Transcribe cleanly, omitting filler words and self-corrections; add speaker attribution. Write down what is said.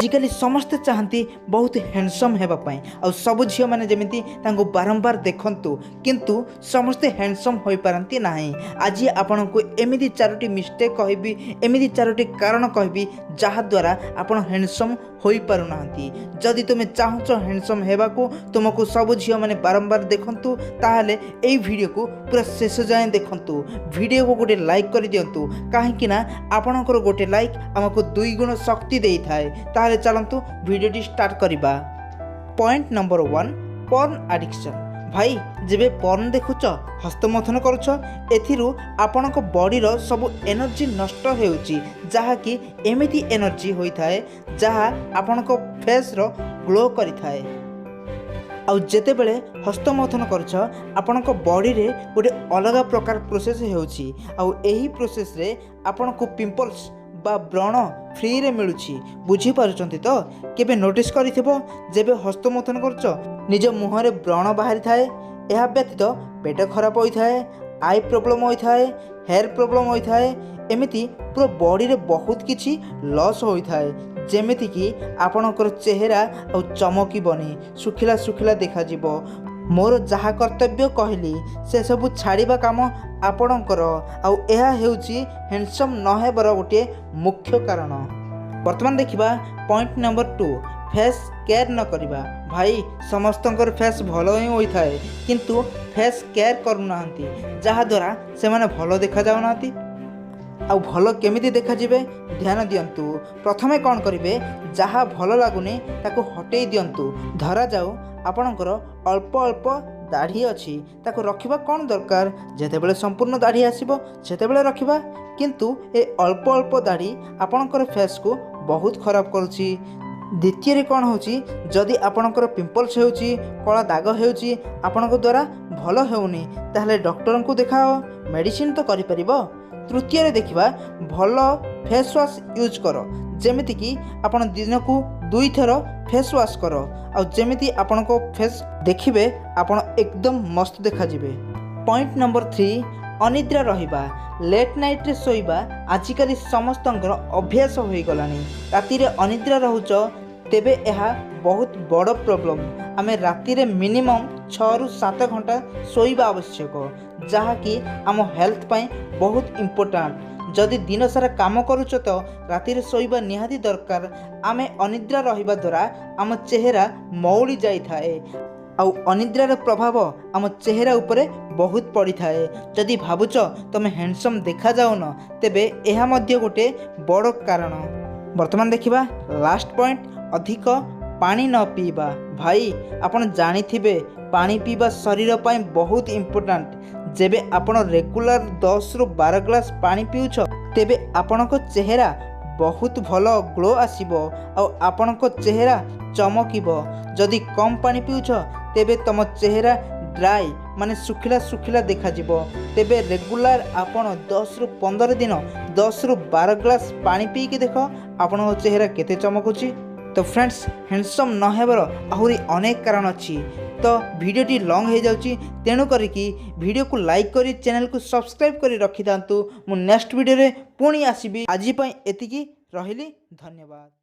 Speaker 1: ଆଜିକାଲି ସମସ୍ତେ ଚାହାନ୍ତି ବହୁତ ହ୍ୟାଣ୍ଡସମ୍ ହେବା ପାଇଁ, ଆଉ ସବୁ ଝିଅମାନେ ଯେମିତି ତାଙ୍କୁ ବାରମ୍ବାର ଦେଖନ୍ତୁ। କିନ୍ତୁ ସମସ୍ତେ ହ୍ୟାଣ୍ଡସମ୍ ହୋଇପାରନ୍ତି ନାହିଁ। ଆଜି ଆପଣଙ୍କୁ ଏମିତି ଚାରୋଟି ମିଷ୍ଟେକ୍ କହିବି, ଏମିତି ଚାରୋଟି କାରଣ କହିବି, ଯାହାଦ୍ୱାରା ଆପଣ ହ୍ୟାଣ୍ଡସମ୍ ହୋଇପାରୁନାହାନ୍ତି। ଯଦି ତୁମେ ଚାହୁଁଛ ହ୍ୟାଣ୍ଡସମ୍ ହେବାକୁ, ତୁମକୁ ସବୁ ଝିଅମାନେ ବାରମ୍ବାର ଦେଖନ୍ତୁ, ତାହେଲେ ଏଇ ଭିଡ଼ିଓକୁ ପୁରା ଶେଷ ଯାଏଁ ଦେଖନ୍ତୁ। ଭିଡ଼ିଓକୁ ଗୋଟେ ଲାଇକ୍ କରିଦିଅନ୍ତୁ, କାହିଁକି ନା ଆପଣଙ୍କର ଗୋଟେ ଲାଇକ୍ ଆମକୁ ଦୁଇ ଗୁଣ ଶକ୍ତି ଦେଇଥାଏ। ତାହେଲେ ଚାଲନ୍ତୁ, ଭିଡ଼ିଓଟି ଷ୍ଟାର୍ଟ କରିବା। Point number 1, porn addiction. ଭାଇ, ଯେବେ ପର୍ନ ଦେଖୁଛ, ହସ୍ତମୈଥୁନ କରୁଛ, ଏଥିରୁ ଆପଣଙ୍କ ବଡ଼ିର ସବୁ ଏନର୍ଜି ନଷ୍ଟ ହେଉଛି, ଯାହାକି ଏମିତି ଏନର୍ଜି ହୋଇଥାଏ ଯାହା ଆପଣଙ୍କ ଫେସ୍ର ଗ୍ଲୋ କରିଥାଏ। ଆଉ ଯେତେବେଳେ ହସ୍ତମୈଥୁନ କରୁଛ, ଆପଣଙ୍କ ବଡ଼ିରେ ଗୋଟେ ଅଲଗା ପ୍ରକାର ପ୍ରୋସେସ୍ ହେଉଛି। ଆଉ ଏହି ପ୍ରୋସେସ୍ରେ ଆପଣଙ୍କୁ ପିମ୍ପଲ୍ସ ବା ବ୍ରଣ ଫ୍ରିରେ ମିଳୁଛି। ବୁଝିପାରୁଛନ୍ତି ତ? କେବେ ନୋଟିସ୍ କରିଥିବ, ଯେବେ ହସ୍ତମୈଥୁନ କରୁଛ, ନିଜ ମୁହଁରେ ବ୍ରଣ ବାହାରିଥାଏ। ଏହା ବ୍ୟତୀତ ପେଟ ଖରାପ ହୋଇଥାଏ, I problem ହୋଇଥାଏ, ହେୟାର ପ୍ରୋବ୍ଲେମ୍ ହୋଇଥାଏ, ଏମିତି ପୁରା ବଡ଼ିରେ ବହୁତ କିଛି ଲସ୍ ହୋଇଥାଏ। ଯେମିତିକି ଆପଣଙ୍କର ଚେହେରା ଆଉ ଚମକିବନି, ଶୁଖିଲା ଶୁଖିଲା ଦେଖାଯିବ। ମୋର ଯାହା କର୍ତ୍ତବ୍ୟ କହିଲି, ସେସବୁ ଛାଡ଼ିବା କାମ ଆପଣଙ୍କର। ଆଉ ଏହା ହେଉଛି ହ୍ୟାଣ୍ଡସମ୍ ନ ହେବାର ଗୋଟିଏ ମୁଖ୍ୟ କାରଣ। ବର୍ତ୍ତମାନ ଦେଖିବା ପଏଣ୍ଟ ନମ୍ବର 2, ଫେସ୍ କେୟାର ନ କରିବା। ଭାଇ, ସମସ୍ତଙ୍କର ଫେସ୍ ଭଲ ହିଁ ହୋଇଥାଏ, କିନ୍ତୁ ଫେସ୍ କେୟାର କରୁନାହାନ୍ତି, ଯାହାଦ୍ୱାରା ସେମାନେ ଭଲ ଦେଖାଯାଉନାହାନ୍ତି। ଆଉ ଭଲ କେମିତି ଦେଖାଯିବେ? ଧ୍ୟାନ ଦିଅନ୍ତୁ। ପ୍ରଥମେ କ'ଣ କରିବେ? ଯାହା ଭଲ ଲାଗୁନି, ତାକୁ ହଟେଇ ଦିଅନ୍ତୁ। ଧରାଯାଉ ଆପଣଙ୍କର ଅଳ୍ପ ଅଳ୍ପ ଦାଢ଼ି ଅଛି, ତାକୁ ରଖିବା କ'ଣ ଦରକାର? ଯେତେବେଳେ ସମ୍ପୂର୍ଣ୍ଣ ଦାଢ଼ି ଆସିବ, ସେତେବେଳେ ରଖିବା। କିନ୍ତୁ ଏ ଅଳ୍ପ ଅଳ୍ପ ଦାଢ଼ି ଆପଣଙ୍କର ଫେସ୍କୁ ବହୁତ ଖରାପ କରୁଛି। ଦ୍ୱିତୀୟରେ କ'ଣ ହେଉଛି? ଯଦି ଆପଣଙ୍କର ପିମ୍ପଲ୍ସ ହେଉଛି, କଳା ଦାଗ ହେଉଛି, ଆପଣଙ୍କ ଦ୍ୱାରା ଭଲ ହେଉନି, ତାହେଲେ ଡକ୍ଟରଙ୍କୁ ଦେଖାଅ, ମେଡ଼ିସିନ ତ କରିପାରିବ। ତୃତୀୟରେ ଦେଖିବା, ଭଲ ଫେସ୍ ୱାଶ୍ ୟୁଜ୍ କର। ଯେମିତିକି ଆପଣ ଦିନକୁ ଦୁଇଥର ଫେସ୍ ୱାଶ୍ କର, ଆଉ ଯେମିତି ଆପଣଙ୍କ ଫେସ୍ ଦେଖିବେ, ଆପଣ ଏକଦମ ମସ୍ତ ଦେଖାଯିବେ। ପଏଣ୍ଟ ନମ୍ବର 3, ଅନିଦ୍ରା ରହିବା। ଲେଟ୍ ନାଇଟ୍ରେ ଶୋଇବା ଆଜିକାଲି ସମସ୍ତଙ୍କର ଅଭ୍ୟାସ ହୋଇଗଲାଣି। ରାତିରେ ଅନିଦ୍ରା ରହୁଛ, ତେବେ ଏହା ବହୁତ ବଡ଼ ପ୍ରୋବ୍ଲେମ୍। ଆମେ ରାତିରେ ମିନିମମ୍ 6ରୁ 7 ଘଣ୍ଟା ଶୋଇବା ଆବଶ୍ୟକ, ଯାହାକି ଆମ ହେଲ୍ଥ ପାଇଁ ବହୁତ ଇମ୍ପୋର୍ଟାଣ୍ଟ। ଯଦି ଦିନସାରା କାମ କରୁଛ, ତ ରାତିରେ ଶୋଇବା ନିହାତି ଦରକାର। ଆମେ ଅନିଦ୍ରା ରହିବା ଦ୍ୱାରା ଆମ ଚେହେରା ମଉଳି ଯାଇଥାଏ, ଆଉ ଅନିଦ୍ରାର ପ୍ରଭାବ ଆମ ଚେହେରା ଉପରେ ବହୁତ ପଡ଼ିଥାଏ। ଯଦି ଭାବୁଛ ତୁମେ ହ୍ୟାଣ୍ଡସମ୍ ଦେଖାଯାଉନ, ତେବେ ଏହା ମଧ୍ୟ ଗୋଟେ ବଡ଼ କାରଣ। ବର୍ତ୍ତମାନ ଦେଖିବା ଲାଷ୍ଟ ପଏଣ୍ଟ, ଅଧିକ ପାଣି ନ ପିଇବା। ଭାଇ, ଆପଣ ଜାଣିଥିବେ, ପାଣି ପିଇବା ଶରୀର ପାଇଁ ବହୁତ ଇମ୍ପୋର୍ଟାଣ୍ଟ। ଯେବେ ଆପଣ ରେଗୁଲାର 10ରୁ 12 ଗ୍ଲାସ୍ ପାଣି ପିଉଛ, ତେବେ ଆପଣଙ୍କ ଚେହେରା ବହୁତ ଭଲ ଗ୍ଲୋ ଆସିବ ଆଉ ଆପଣଙ୍କ ଚେହେରା ଚମକିବ। ଯଦି କମ୍ ପାଣି ପିଉଛ, ତେବେ ତୁମ ଚେହେରା ଡ୍ରାଏ, ମାନେ ଶୁଖିଲା ଶୁଖିଲା ଦେଖାଯିବ। ତେବେ ରେଗୁଲାର ଆପଣ 10ରୁ 15 ଦିନ 10ରୁ 12 ଗ୍ଲାସ୍ ପାଣି ପିଇକି ଦେଖ, ଆପଣଙ୍କ ଚେହେରା କେତେ ଚମକୁଛି। ତ ଫ୍ରେଣ୍ଡସ୍, ହ୍ୟାଣ୍ଡସମ୍ ନ ହେବାର ଆହୁରି ଅନେକ କାରଣ ଅଛି, ତ ଭିଡ଼ିଓଟି ଲଙ୍ଗ୍ ହେଇଯାଉଛି। ତେଣୁ କରିକି ଭିଡ଼ିଓକୁ ଲାଇକ୍ କରି ଚ୍ୟାନେଲକୁ ସବସ୍କ୍ରାଇବ୍ କରି ରଖିଥାନ୍ତୁ। ମୁଁ ନେକ୍ସଟ ଭିଡ଼ିଓରେ ପୁଣି ଆସିବି। ଆଜି ପାଇଁ ଏତିକି ରହିଲି, ଧନ୍ୟବାଦ।